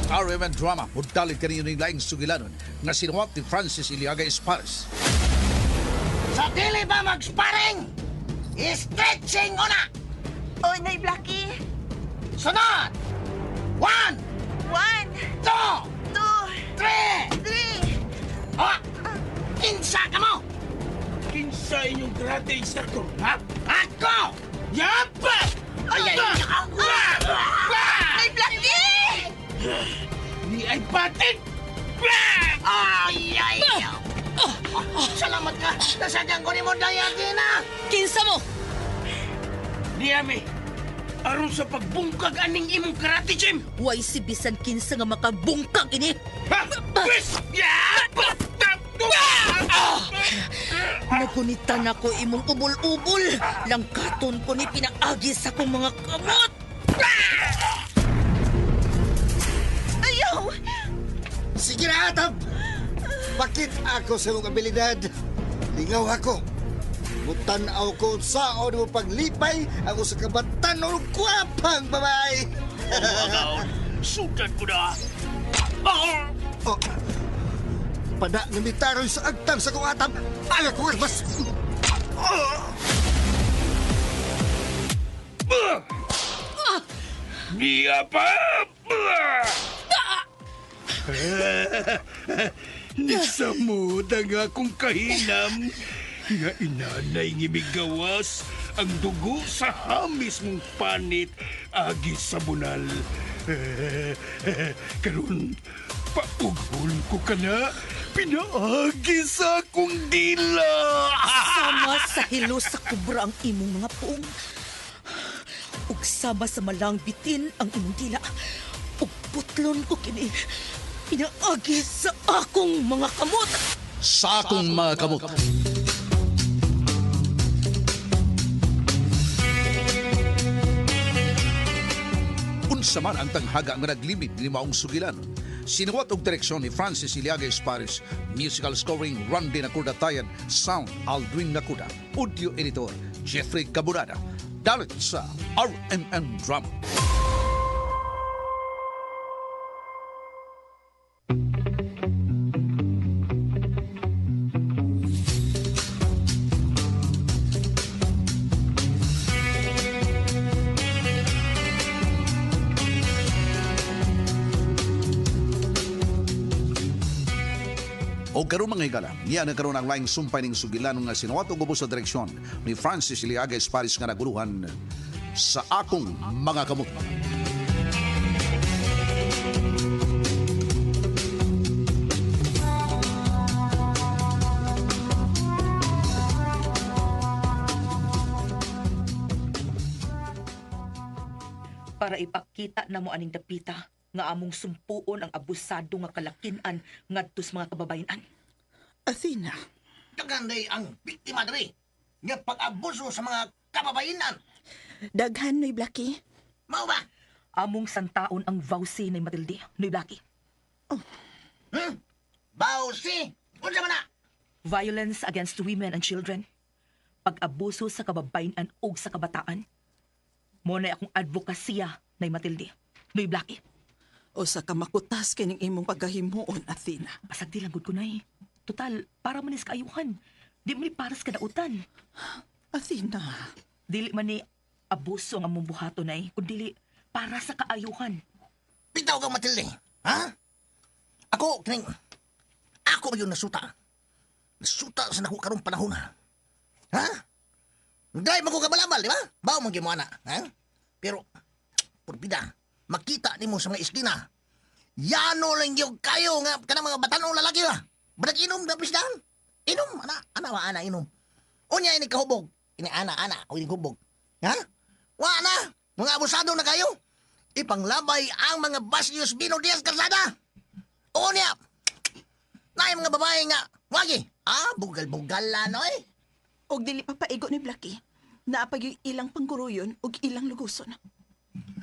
Ang RMN Drama mudalit kaninyo ning laing sugilanon nga sinuwat ni Francis Iliaga Espares. Sa dili ba mag-sparring? Stretching una! Oy, Nay Blackie! Sunod! One, One, two, two, three! three! Oh! Kinsa ka mo? Kinsa inyong karate instructor, ha? Ako! Yapa! Ay, ay, ay! Nay Blackie! Ni ay patin! Ay, ay! Salamat ka! Nasagyan ko ni mo Dayagina! Kinsa mo? Niyami, aron sa pagbungkag aning imong karate gym! Way si bisan kinsa nga makabungkag ini. Ha? Pwes! Yapa! Nagunitan ako imong ubol-ubol. Langkaton ko ni pinaagi sa akong mga kamot. Ayaw! Sige na, Atab! Bakit ako sa imong abilidad? Lingaw ako. Mutanaw ko saon mo paglipay ang usa ka batan-ong gwapang babae. Agaw, sudan ko na! Oh, pada nga mitaroy sa agtang sa kong atab. Aga kong arbas. Niya pa! Nagsamod ang akong kahinam nga inanay ngimigawas ang dugo sa hamis mong panit agi sa bunal. Karon paughol ko ka na, pinaagi sa akong dila. Sama sa hilo sa kubra ang imong mga puong. Ug sama sa malang bitin ang imong dila. Ug putlon ko kini. Pinaagi sa akong mga kamot. Sa akong mga kamot. Unsa man ang tanghaga nga naglimit ni maong sugilanon. Sinuwat og direksyon ni Francis Iliaga Espares, musical scoring Randy Nakuda Tayan, sound Aldwin Nakuda, audio editor Jeffrey Caburada. Dalit sa RMN Drama. O karon mga higala, niya na karon ang laing sumpay ning sugilanon nga sinuwat og ubos sa direksyon ni Francis Iliaga Espares nga naguluhan sa akong mga kamot. Para ipakita na mo aning dapita nga among sumpuon ang abusado nga kalakinan ngadto sa mga kababayenan. Athena, Daganday ang biktima diri nga pag-abuso sa mga kababayenan. daghan noy Blackie. Mao ba? Among santaon ang vowsy ni Matilde, Noy Blackie. Hmm? Bawsi! Unsa man na? Violence against women and children. Pag-abuso sa kababayenan ug sa kabataan. Mo na akong advokasya nay Matilde, Noy Blackie. O sa kamakutas kining imong pagkahimuon, Athena. Basag di lang gud ko nay. Total, para man is kaayuhan. Di man ni para sa kadautan. Athena, Dili man ni abuso ang among buhaton nay, kun dili para sa kaayuhan. Bitaw ka Matilde. Ha? Ako kining ako yun nasuta. Nasuta sa nako karong panahon. Ha? Drive mo ko kabalabal, di ba? Bao man gyud mo ana, ha? Pero purbida, makita nimo sa mga eskinda. Yano lang yung kayo nga kanang mga batanong lalaki ba? Badag inom na pisdan. Inom ana, ana wa ana inom. Unya ini kahubog. Ini ana ana o ini hubog. Ha? Wa na, mga abusado na kayo. Ipanglabay ang mga Basius Bino Diaz Calzada. Oo niya. Naay mga babae nga, wagi. Ah, bugal-bugal la no eh. og dili pa paigo ni Blackie. Naapag yung ilang pangkuruyon og ilang luguson.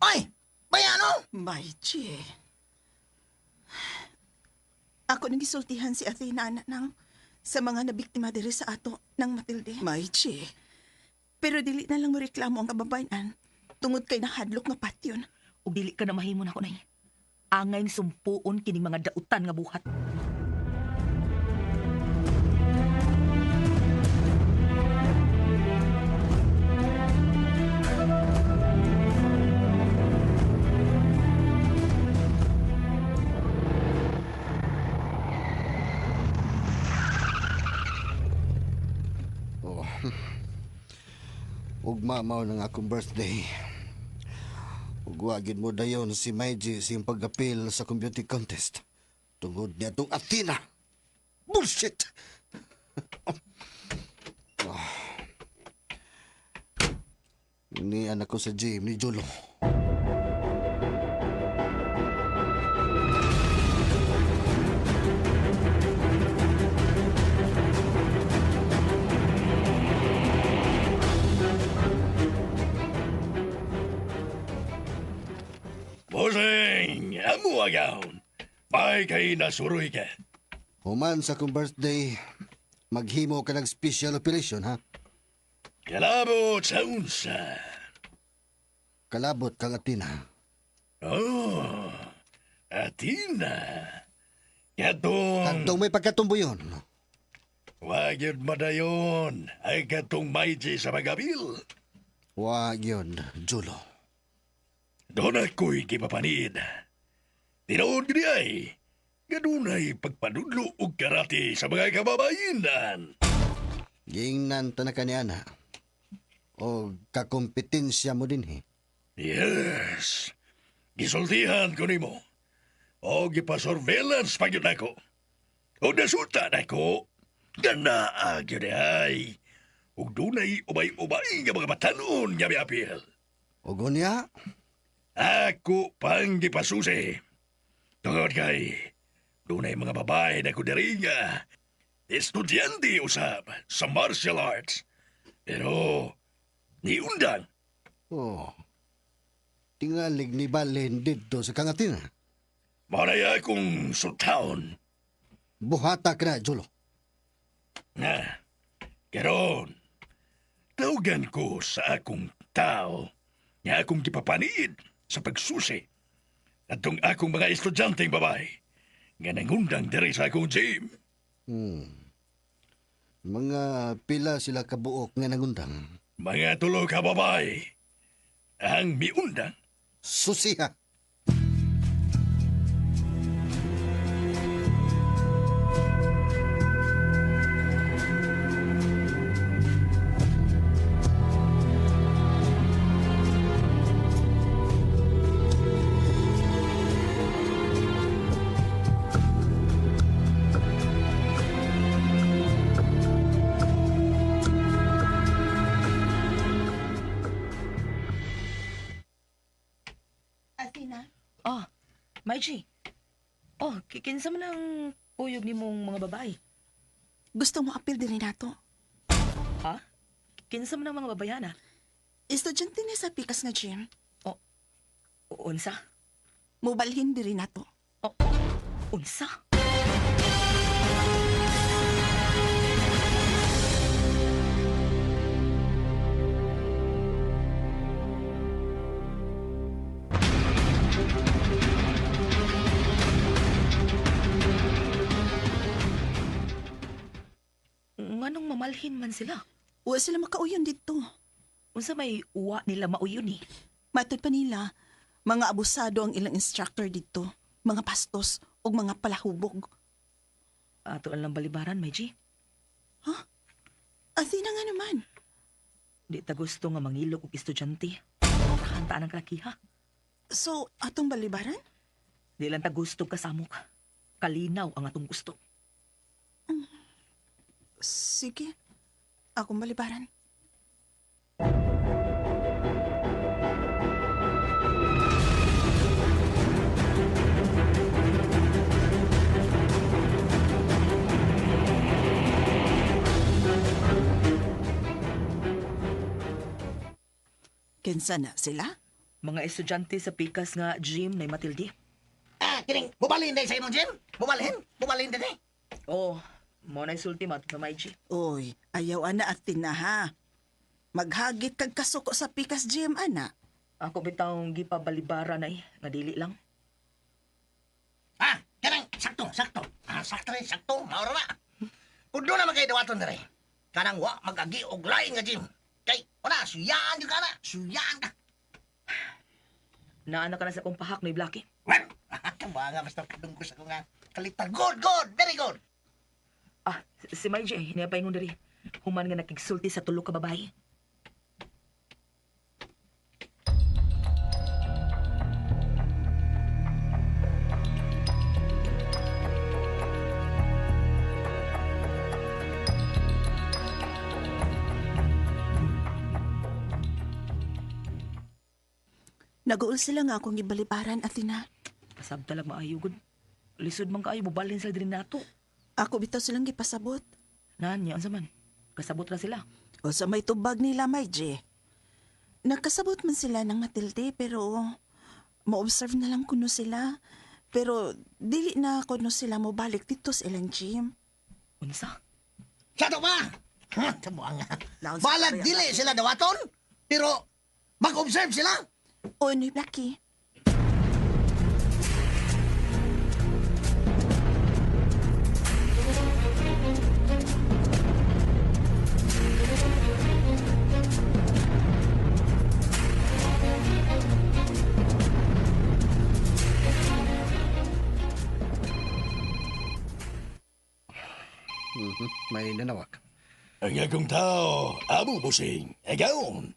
Oy, baya no? May chi. Ako nang gisultihan si Athena ana nang sa mga nabiktima diri sa ato ng Matilde. May chi. Pero dili na lang mo reklamo ang kababayan tungod kay nahadlok nga patyon. Ug dili ka na mahimo nako nay. Angayng sumpuon kining mga dautan nga buhat. Oh. Ugma mao nang akong birthday. Ug wa gid mo dayon si Maiji sa iyong pag-apil sa akong beauty contest. Tungod niya tong Athena. Bullshit! Ah. Ni anak ko sa gym ni Jolo. Bossing, amo agaw. Ay kay nasuroy ka. Human sa akong birthday, maghimo ka ng special operation, ha? Kalabot sa unsa. Kalabot kang Athena. Oh, Athena. Katong, Kadtong may pagkatumbo yun. wag yun madayon. Ay katong maiji sa magabil. Wag yun, Jolo. Doon ako'y gipapanid. Tinood gini ay, ganunay pagpanudlo og karate sa mga kababayinan. Gingnan ta na ka ni ana. O kakompetensya mo din eh. Yes. Gisultihan ko nimo. O gipa-surveillance pa gyud ako. O nasuta nako. Ganaa gyud ay. Ug dunay ubay-ubay nga mga batanon nga miapil. O gunya, Ako pang gipasusi. Tungod kay dunay mga babae na ko diri nga estudyante usab sa martial arts. Pero niundang. Oh. Tingalig ni Balen didto sa kangatina. Mao na akong sutaon. Buhata ka na, Jolo. Na, karon, tawgan ko sa akong tao nga akong gipapaniid sa pagsusi atong akong mga estudyanteng babae nga nangundang diri sa akong gym. Mga pila sila kabuok nga nangundang. Mga tulo ka babae ang miundang. Susiha. Athena? Oh, Maiji. Oh, kinsa man ang kuyog nimong mga babae? Gusto mo apil diri nato. Ha? Kinsa man ang mga babayana? Estudyante ni sa pikas nga gym. Oh, unsa? Mubalhin diri nato. Oh, unsa? Nganong mamalhin man sila? Wa sila makauyon dito. Unsa may uwa nila mauyon ni? Matod pa nila, mga abusado ang ilang instructor dito, mga pastos ug mga palahubog. Ato ang lang balibaran, Meiji. Athena nga naman. Di ta gusto nga mangilok og estudyante. Kahantaan ang kalakiha. So, atong balibaran? Di lang ta gusto kasamok. Kalinaw ang atong gusto. Sige. Akong balibaran. Kinsa na sila? Mga estudyante sa pikas nga gym na Matilde. Ah, kining, bubalhin din sa imong gym? Bubalhin? Bubalhin din eh. Oh, mo na sulti matod na Maiji. Oy, ayaw ana at ha. Maghagit kag kasuko sa pikas gym ana. Ako bitawng gipabalibaran ay nga dili lang. Sakto. Ah, sakto rin, sakto. Maura na. Kung doon naman kayo dawaton na rin. Kanang wa magagi og lain nga gym. Kay, wala, suyaan yung ka na. Suyaan ka. Naana ka na sa akong pahak, Noy Blackie. Well, nga, basta kadungko sa kong kalitan. Good, good, very good. Ah, si May J, niya pa ingon diri. Human nga nakigsulti sa tulo ka babae. Naguol sila nga akong gibalibaran, Athena. Pasabta lang maayo gud. Lisod man kaayo mobalhin sila diri nato. Ako bitaw silang gipasabot. Nanya unsa man? Kasabot ra sila. O sa may tubag nila, May J. Nagkasabot man sila ng Matilde, pero ma-observe na lang kuno sila. Pero dili na kuno sila mobalik dito sa ilang gym. Unsa? Sa to ba? Ha, tamo nga. Laon sa Balag kaya. dili sila dawaton, pero mag-observe sila. O, Noy Blackie. May nanawag. Ang akong tao, amo busing, agaon.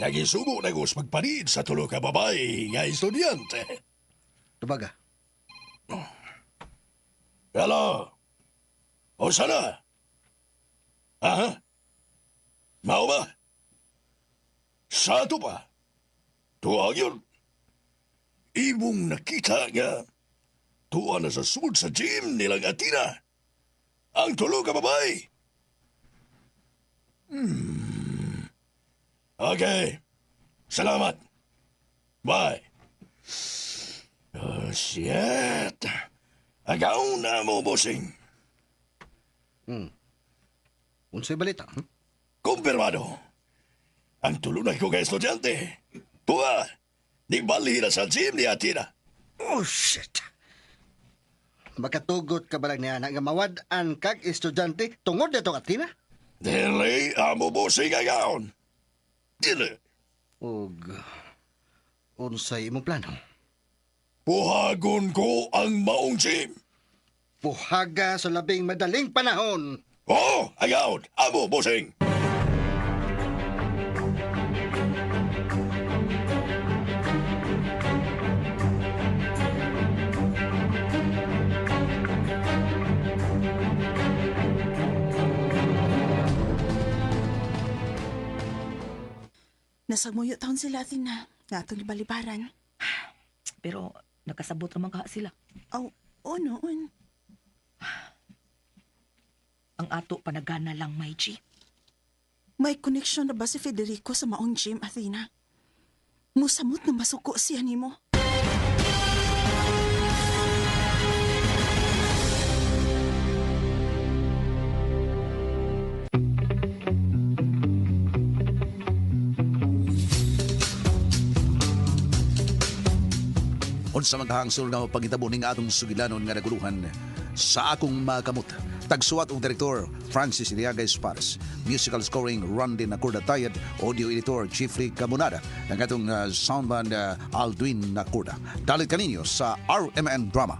Nagisugo na ko sa pagpanid sa tulo ka babae nga estudyante. Tubaga. Hello? O sana? Aha? Mao ba? Sa ato pa? Tuwag yun. Imong nakita nga tuwa na sa sud sa gym nilang Atina. Ang tulo ka babae. Okay. Salamat. Bye. Oh, shit. Agaw na mo, bossing. Unsay balita? Kumpirmado. Ang tulunay ko kay estudyante. Tuwa, di bali na sa gym ni Atina. Oh, shit! Makatugot ka ba lang niya nga mawad-an kag estudyante tungod nitong Athena? Dili, amo bossing agaon. Dili. Og unsay imong plano? Puhagon ko ang maong gym. Puhaga sa labing madaling panahon. Oo, agaon. Amo, bossing. Nasagmuyo taon sila, Athena. Nga atong gibalibaran. Pero nakasabot raman kaha sila. Aw, o noon. Ang ato panagana lang, May G. May connection na ba si Federico sa maong gym, Athena? Musamot na masuko siya nimo. Unsa maghangsol nga pagitabo ning atong sugilanon nga naguluhan sa akong makamot. Tagsuwat og direktor Francis Iliaga Espares. Musical scoring Randy Nacorda Tayad, audio editor Jeffrey Camonada, ang atong soundman Aldwin Nacorda. Dalit kaninyo sa RMN Drama.